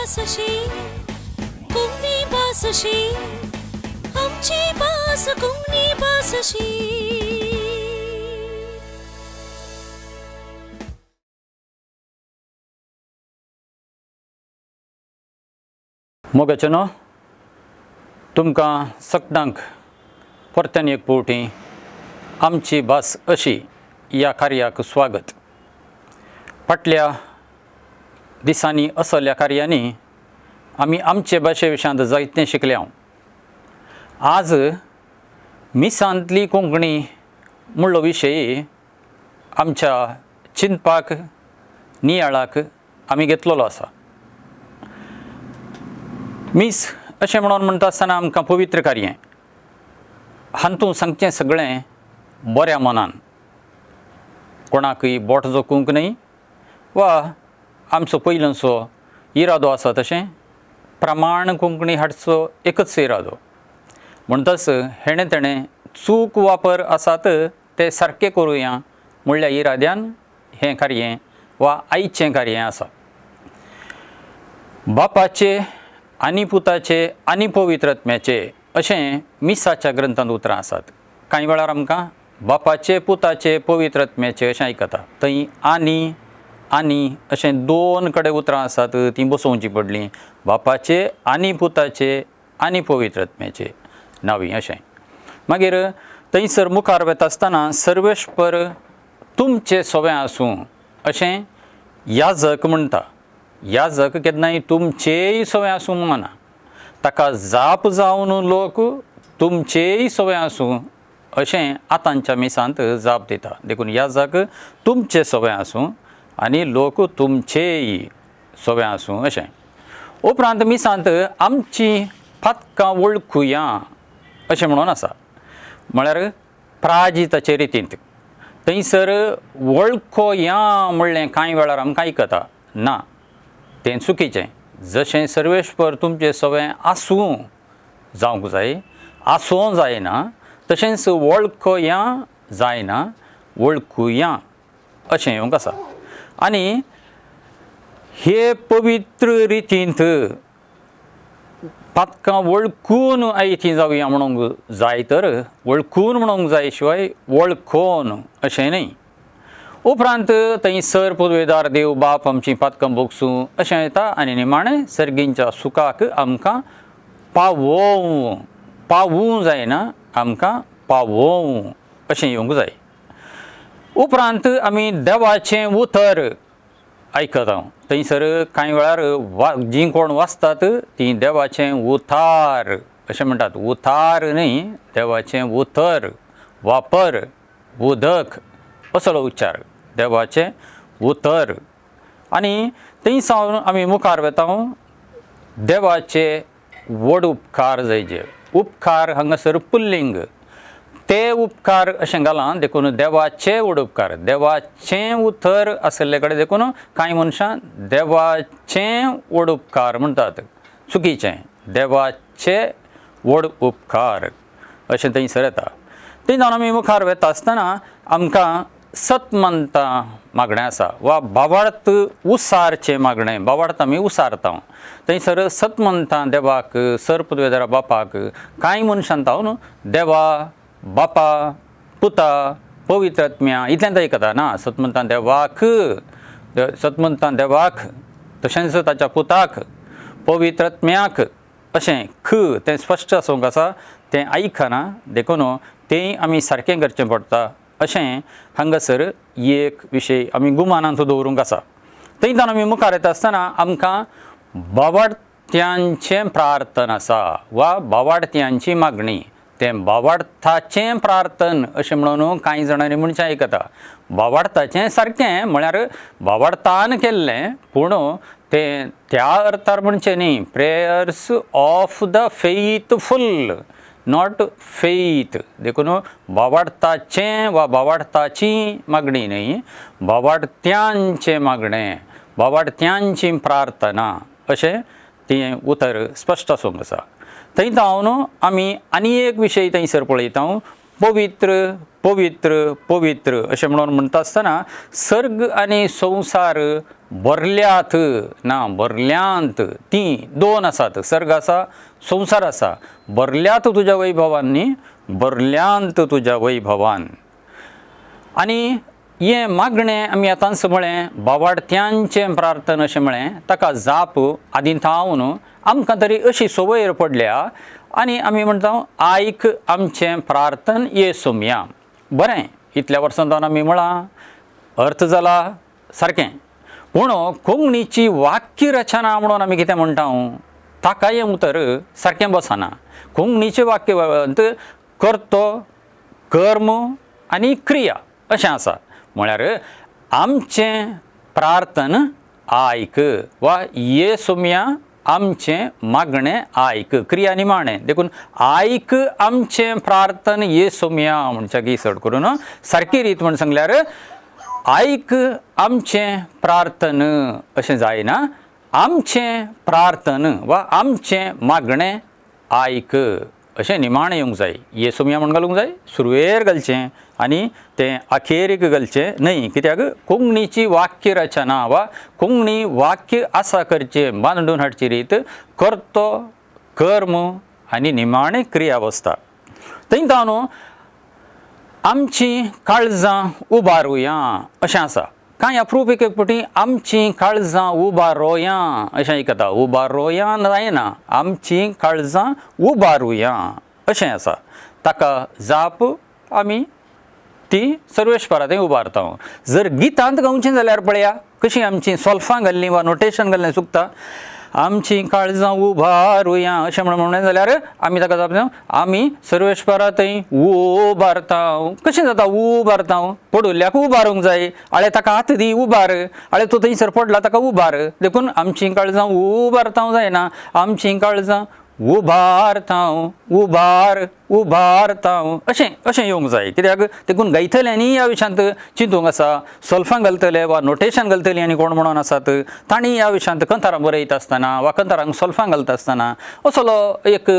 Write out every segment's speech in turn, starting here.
भास अशी, कोंकणी भास अशी, आमची भास कोंकणी भास अशी. मोगाचें न्हू, तुमकां सगळ्यांक परत्यान एक फावटी आमची भास अशी ह्या कार्याक स्वागत. फाटल्या दिसांनी असल्या कार्यांनी आमी आमचे भाशे विशयांत जायतें शिकल्या. आज मिसांतली कोंकणी म्हणलो विशय आमच्या चिंतपाक नियाळाक आमी घेतलेलो आसा. मीस अशें म्हणून म्हणटा आसतना आमकां पवित्र कार्य हातूंत सांगचें सगळें बऱ्या मनान, कोणाकूय बोट जोखूंक न्हय वा आमचो पयलींचो इरादो आसा तशें प्रमाण कोंकणी हाडचो एकच इरादो. म्हणटच हेणें तेणें चूक वापर आसात ते सारके करुया म्हणल्या इराद्यान हें कार्य वा आयचें कार्य आसा. बापाचे आनी पुताचे आनी पवित्र आत्म्याचे अशें मिसाच्या ग्रंथांत उतरां आसात. कांय वेळार आमकां बापाचे पुताचे पवित्र आत्म्याचे अशें आयकता, थंय आनी आनी अशें दोन कडेन उतरां आसात तीं बसोवचीं पडलीं, बापाचे आनी पुताचे आनी पवित्र आत्म्याचे नांवी अशें. मागीर थंयसर मुखार वता आसतना सर्वेस्पर तुमचें सोवें आसूं अशें याजक म्हणटा. याजक केन्नाय तुमचेय सोवें आसूं म्हणना, ताका जाप जावन लोक तुमचेय सोवें आसूं अशें आतांच्या मिसांत जाप दिता. देखून याजक तुमचें सोवें आसूं आनी लोक तुमचेय सोवें आसूं अशें. उपरांत मिसांत आमची पातकां वळखुया अशें म्हणून आसा, म्हळ्यार प्राजिताचे रितींत. थंयसर वळखोया म्हणलें कांय वेळार आमकां आयकता ना, तें चुकीचें. जशें सर्वेस्पर तुमचें सवें आसूं जावंक जाय, आसूं जायना, तशेंच वळखोया जायना, वळखुया अशें येवंक आसा. आनी हे पवित्र रितींत पातकां वळखून आयतीं जावया म्हणूंक जाय, तर वळखून म्हणूंक जाय शिवाय वळखोन अशें न्हय. उपरांत थंय सर पुर्वेदार देव बाप आमचीं पातकां भोगसूं अशें येता. आनी निमाणें सर्गींच्या सुखाक आमकां पावोवं, पावूं जायना, आमकां पावोवं अशें येवंक जाय. उपरांत आमी देवाचें उतर आयकता. थंयसर कांय वेळार जीं कोण वाचतात तीं देवाचें उतार अशें म्हणटात. उतार न्हय, देवाचें उतर, वापर, उदक असलो उच्चार, देवाचें उतर. आनी थंय सावन आमी मुखार वता, देवाचे व्हड उपकार जायचे. उपकार हांगासर पुल्लिंग, ते उपकार अशें घालां, देखून देवाचे व्हड उपकार, देवाचें उतर आशिल्ले कडेन देखून कांय मनशां देवाचें व्हड उपकार म्हणटात, चुकीचें. देवाचे व्हड उपकार अशें थंयसर येता. थंय जावन आमी मुखार वता आसतना आमकां सतमंतां मागणें आसा वा भावार्थ उसारचें मागणें, भावार्थ आमी उसारता. थंयसर सतमंतां देवाक, सर पुदवेदारा बापाक, कांय मनशां तावन देवा बापा पुता पवित्र आत्म्या इतल्यान आयकता ना. सतमंतां देवाक, सतमंतां देवाक तशेंच ताच्या पुताक पवित्र आत्म्याक अशें ख तें स्पश्ट आसूंक आसा, तें आयकना, देखून तें आमी सारकें करचें पडटा अशें हांगासर एक विशय आमी गुमानांत दवरूंक आसा. थंय जावन आमी मुखार येता आसतना आमकां बावाडत्यांचें प्रार्थन आसा वा बावाडत्यांची मागणी. तें बावाडथाचें प्रार्थन अशें म्हणून कांय जाणांनी म्हणचें आयकता. बावाडताचें सारकें म्हळ्यार बावाडतान केल्लें, पूण तें त्या अर्थार म्हणचें न्ही. Prayers of the faithful, not faith. देखून बावाडताचें वा बावाडताची मागणी न्हय, बावाडत्यांचें मागणें, बावाडत्यांची प्रार्थना अशें तें उतर स्पश्ट आसूंक आसा. थंय जावन आमी आनी एक विशय थंयसर पळयता, पवित्र पवित्र पवित्र अशें म्हणून म्हणटा आसतना सर्ग आनी संवसार भरल्यात ना भरल्यांत, तीं दोन आसात, सर्ग आसा संवसार आसा, भरल्यात तुज्या वैभवान न्ही, भरल्यांत तुज्या वैभवान। आनी हें मागणें आमी आतांच म्हळें बावाडत्यांचें प्रार्थना अशें म्हळें, ताका जाप आदीं थावन आमकां तरी अशी संवय पडल्या आनी आमी म्हणटा आयक आमचें प्रार्थन ये सोमया। बरें, इतल्या वर्सां जावन आमी म्हळां अर्थ जाला सारकें, पूण कोंकणीची वाक्य रचना म्हणून आमी कितें म्हणटा ताका हें उतर सारकें बसना। कोंकणीचें वाक्य कर्तो, कर्म आनी क्रिया अशें आसा, म्हळ्यार आमचें प्रार्थन आयक वा ये सोमया आमचें मागणें आयक, क्रिया निमाणें, देखून आयक आमचें प्रार्थन ये सोमया म्हणच्या चड करून सारकी रीत म्हण सांगल्यार आयक आमचें प्रार्थन अशें जायना, आमचें प्रार्थन वा आमचें मागणें आयक अशें निमाणें येवंक जाय। ये सोमया म्हण घालूंक जाय, सुरवेर घालचें आनी तें अखेरीक घालचें न्हय, कित्याक कोंकणीची वाक्य रचना वा कोंकणी वाक्य आसा करचें बांदून हाडची रीत कर्तो, कर्म आनी निमाणें क्रिया बसता। थंय न्हू आमचीं काळजां उबारुया अशें आसा, कांय अप्रूप एक एक फावटी आमचीं काळजां उबारोया अशें आयकता, उबारोया जायना, आमचीं काळजां उबारुया अशें आसा, ताका जाप आमी ती सर्वेस्परा थंय उबारता। जर गितांत गावचें जाल्यार पळया कशीं आमचीं सोल्फां घाल्लीं वा नोटेशन घाल्लें चुकता, आमचीं काळजां उबारुया अशें म्हणलें जाल्यार आमी ताका जाप आमी सर्वेस्परा थंय उबारता। कशें जाता उबारता? पडुल्ल्याक उबारूंक जाय, आळे ताका हात दी उबार, आळे तो थंयसर पडला ताका उबार, देखून आमचीं काळजां उबारता जायना, आमचीं काळजां उबारता उबार उबारता अशें अशें येवंक जाय, कित्याक देखून गायतल्यांनी ह्या विशयांत चिंतूंक आसा, सोल्फां घालतले वा नोटेशन घालतलीं आनी कोण म्हणून आसात तांणी ह्या विशयांत कंतारां बरयता आसतना वा कंतारांक सोल्फां घालता आसतना असलो एक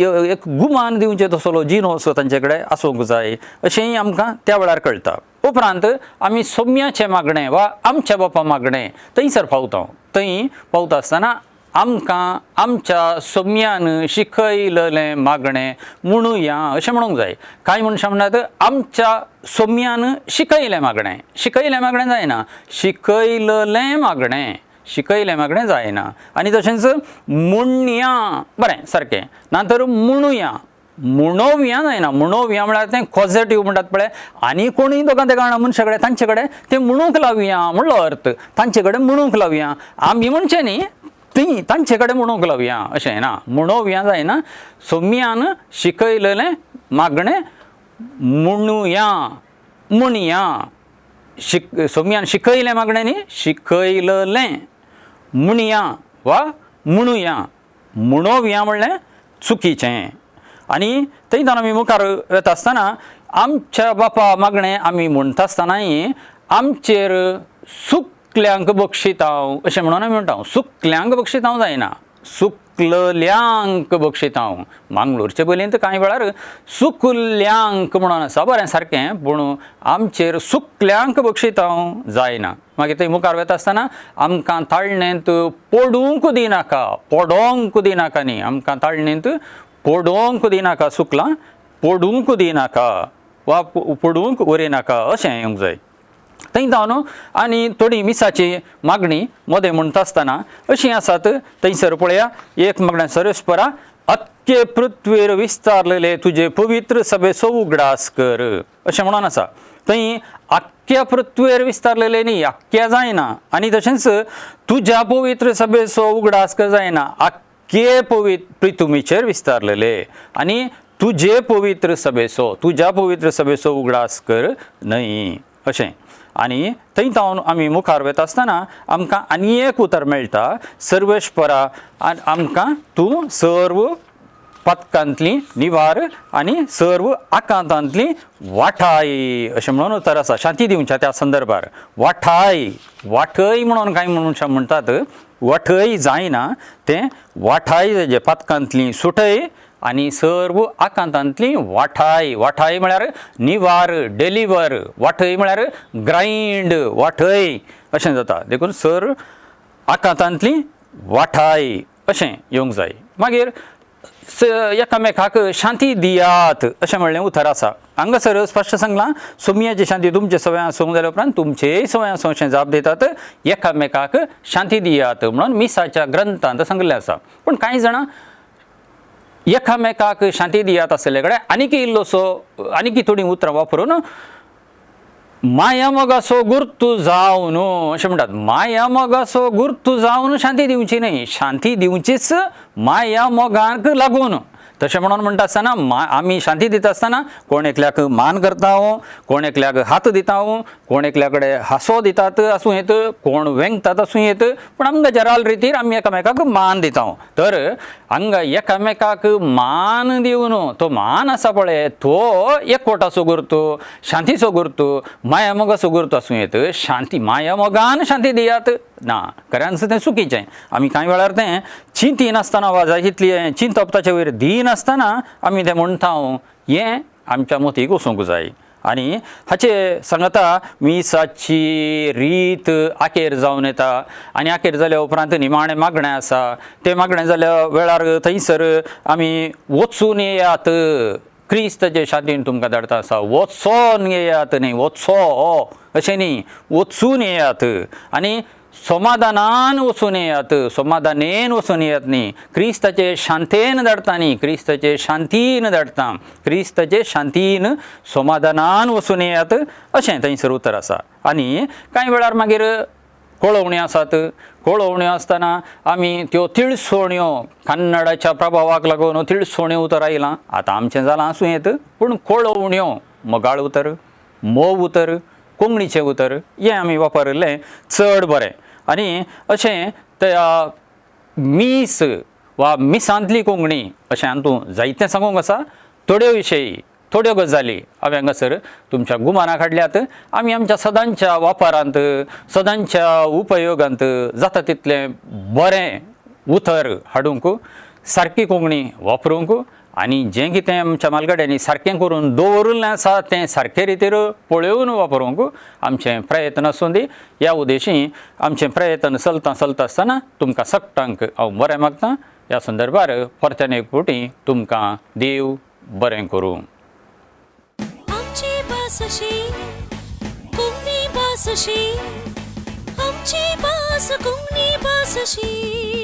एक गुमान दिवचें तसलो जिनोस तांचे कडेन आसूंक जाय अशेंय आमकां त्या वेळार कळटा। उपरांत आमी सोम्याचें मागणें वा आमच्या बापा मागणें थंयसर पावता, थंय पावता आसतना आमकां आमच्या सोम्यान शिकयलें मागणें म्हणुया अशें म्हणूंक जाय। कांय मनशां म्हणटात आमच्या सोम्यान शिकयलें मागणें, शिकयलें मागणें जायना, शिकयलें मागणें, शिकयलें मागणें जायना। आनी तशेंच म्हणया बरें सारकें, ना तर म्हणुया, म्हणोवया जायना, म्हणोवया म्हळ्यार तें पॉझिटीव म्हणटात पळय, आनी कोणूय दोगां तेगां जाणां मनशा कडेन तांचे कडेन तें म्हणूंक लावया म्हणलो अर्थ, तांचे कडेन म्हणूंक लावया, आमी म्हणचें न्ही ती तांचे कडेन म्हणूंक लावया अशें ना, म्हणोवया जायना, सोम्यान शिकयलें मागणें म्हणुया म्हणया, सोम्यान शिकयलें मागणें न्ही, शिकयलें म्हणया वा म्हणुया, म्हणोवया म्हणलें चुकीचें। आनी थंय आमी मुखार वता आसतना आमच्या बापा मागणें आमी म्हणटा आसतनाय आमचेर सुकल्यांक बक्षितांव अशें म्हणून आमी म्हणटा, सुकल्यांक बक्षितांव जायना, सुकलल्यांक बक्षितांव। मांगलोरचे बोलयेंत कांय वेळार सुकल्यांक म्हणून आसा, बरें सारकें, पूण आमचेर सुकल्यांक बक्षितांव जायना। मागीर थंय मुखार वता आसतना आमकां ताळणेंत पडूंक दिनाका, पडोंक दिनाका न्ही, आमकां ताळणेंत पडोंक दिनाका, सुकलां पडूंक दिनाका वा पडूंक उरिनाका अशें येवंक जाय। थंय जावन आनी थोडी मिसाची मागणी मदें म्हणटा आसतना अशीं आसात, थंयसर पळया एक मागणें सर्वेस्परा अख्खे पृथ्वीर विस्तारलेले तुजे पवित्र सभेचो उगडास कर अशें म्हणून आसा। थंय आख्ख्या पृथ्वीर विस्तारलेले न्ही, आख्ख्या जायना, आनी तशेंच तुज्या पवित्र सभेचो उगडास कर जायना, आख्खे पवित्र पृथ्वीचेर विस्तारलेले आनी तुजे पवित्र सभेचो, तुज्या पवित्र सभेचो उगडास कर न्हय अशें। आनी थंय जावन आमी मुखार वता आसतना आमकां आनी एक उतर मेळटा, सर्वेस्परा आमकां तूं सर्व पथकांतली निवार आनी सर्व आकांतांतली वाठाय अशें म्हणून उतर आसा। शांती दिवच्या त्या संदर्भार वाठाय, वाठय म्हणून कांय मनशां म्हणटात, वाठय जायना, तें वाठाय जे पातकांतली सुटय आनी सर्व आकांतांतली वाठाय. वाठाय म्हळ्यार निवार, डेलिवर, वाठय म्हळ्यार ग्रायंड, वाठय अशें जाता. देखून सर आकांतांतली वाठाय अशें येवंक जाय. मागीर एकामेकाक शांती दियात अशें म्हणलें उतर आसा. हांगासर स्पश्ट सांगलां सोमयाची शांती तुमचे सवय आसूंक जाल्या उपरांत तुमचेय सवय आसूं अशें जाप दितात. एकामेकाक शांती दियात म्हणून मिसाच्या ग्रंथांत सांगिल्लें आसा. पूण कांय जाणां एकामेकाक शांती दियात आसले कडेन आनीक इल्लोसो आनीक थोडीं उतरां वापरून मायामोगाचो गुर्तू जावन अशें म्हणटात. मायामोगाचो गुर्तू जावन शांती दिवची न्हय, शांती दिवचीच मायामोगाक लागून. तशें म्हणून म्हणटा आसतना आमी शांती दिता आसतना कोण एकल्याक मान करता, कोण एकल्याक हात दिता, कोण एकल्या कडेन हांसो दितात आसूं येत, कोण वेंगतात आसूं येत, पूण आमकां जराल रितीर आमी एकामेकाक मान दिता. तर हांगा एकामेकाक मान दिवन तो मान आसा पळय तो एकवटाचो गुर्तू, शांतीचो गुर्तू, मायामोगाचो गुर्तू आसूं येत. शांती मायामोगान शांती दियात ना, खऱ्यान तें चुकीचें. आमी कांय वेळार तें चिंती नासतना वा जाय तितलें चिंतप ताचे वयर दिनासतना आमी तें म्हणटा, हें आमच्या मतीक वचूंक जाय. आनी हाचे सांगता मिसाची रीत आखेर जावन येता आनी आखेर जाल्या उपरांत निमाणें मागणें आसा. तें मागणें जाल्या वेळार थंयसर आमी वचून येयात, क्रिस्ताचे शांतीन तुमकां धाडता आसा. वचोन येयात न्ही, वचो अशें न्ही, वचून येयात आनी समाधानान वचून येयात, समाधानेन वचून येयात न्ही. क्रिस्ताचे शांतेन धाडटा न्ही, क्रिस्ताचे शांतीन धाडटा, क्रिस्ताचे शांतीन समाधानान वचून येयात अशें थंयसर उतर आसा. आनी कांय वेळार मागीर कोळोवण्यो आसात. कोळोवण्यो आसतना आमी त्यो तिळसोण्यो, कन्नडाच्या प्रभावाक लागून तिळसोण्यो उतर आयलां, आतां आमचें जालां आसूं येत, पूण कोळोवण्यो मोगाळ उतर, मोव उतर, कोंकणीचें उतर हें आमी वापरिल्लें चड बरें. आनी अशें त्या मीस वा मिसांतली कोंकणी अशें हातूंत जायतें सांगूंक आसा. थोड्यो विशयी थोड्यो गजाली हांवें हांगासर तुमच्या गुमानाक हाडल्यात. आमी आमच्या सदांच्या वापरांत, सदांच्या उपयोगांत जाता तितलें बरें उतर हाडूंक, सारकी कोंकणी वापरूंक आनी जें कितें आमच्या म्हालगड्यांनी सारकें करून दवरिल्लें आसा तें सारके रितीर पळोवन वापरूंक आमचें प्रयत्न आसूं दी. ह्या उद्देशी आमचें प्रयत्न चलता चलता आसतना तुमकां सगटांक हांव बरें मागता. ह्या संदर्भार परत्यान एक फावटी तुमकां देव बरें करूं. आमची भास अशी कोंकणी भास अशी, आमची भास कोंकणी भास अशी.